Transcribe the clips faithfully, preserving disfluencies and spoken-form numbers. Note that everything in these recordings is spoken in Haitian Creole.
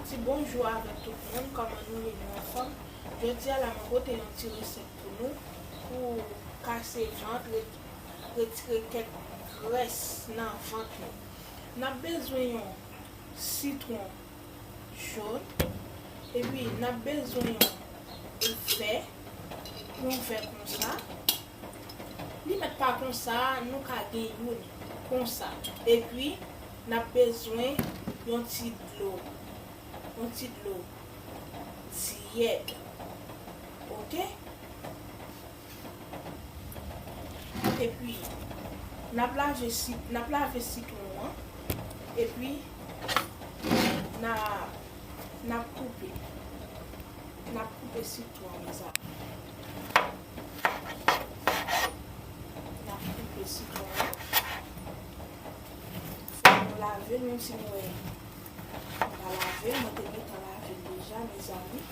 Ti bonjou avèk tout moun, kòman nou ye, nou anfòm? Jodi a la, mwen pote yon ti resèt pou nou, pou kase vant, ret-, retire kèk grès nan vant nou. N ap bezwen yon sitwon jòn, epi n ap bezwen yon vè, yon vè konsa. Li mèt pa konsa, nou ka gen youn konsa. Epi, n ap bezwen yon ti dlo, yon ti dlo tyèd. Oke? Epi, n ap lave sit-, n ap lave sitwon an. Epi, n a, n ap koupe. N ap koupe sitwon an, mezanmi. N ap koupe sitwon an. Fò nou lave l, menm si nou wè m pa lave l, mwen te gentan lave l deja, mezanmi.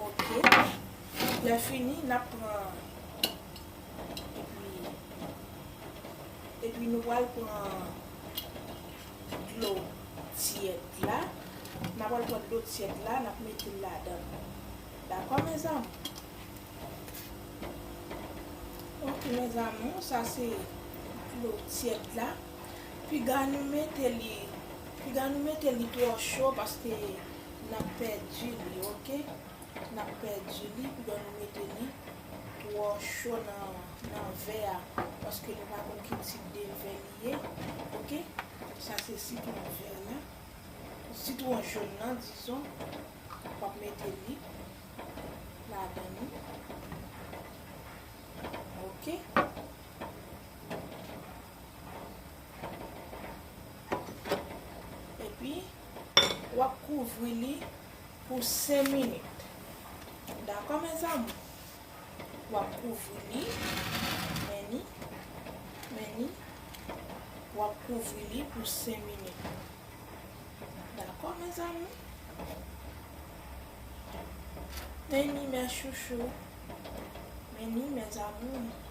Oke. Lè fini, n ap pran, epi, epi nou pral pran dlo tyèd la. N ap pral pran dlo tyèd la, n ap mete l ladan. Dakò, mezanmi? Ok, mes amours, sa se dlo tyèd la. Piga nou mete li, piga nou mete li twò cho paske n ap pèdi li, ok? N ap pèdi li, piga nou mete li twò cho nan, nan vè a, paske nou pa konn ki tip de vè li ye, ok? Sa se sitwon vè la, sitwon jòn nan, dizon, w ap mete li ladan li. Ok. Epi, w ap kouvri li pou senk minit. Dakò, mes amours? W ap kouvri li. Men ni, men ni. W ap kouvri li pou senk minit. Dakò, mes amours? Men ni, mes chouchous. Men ni, mes amours.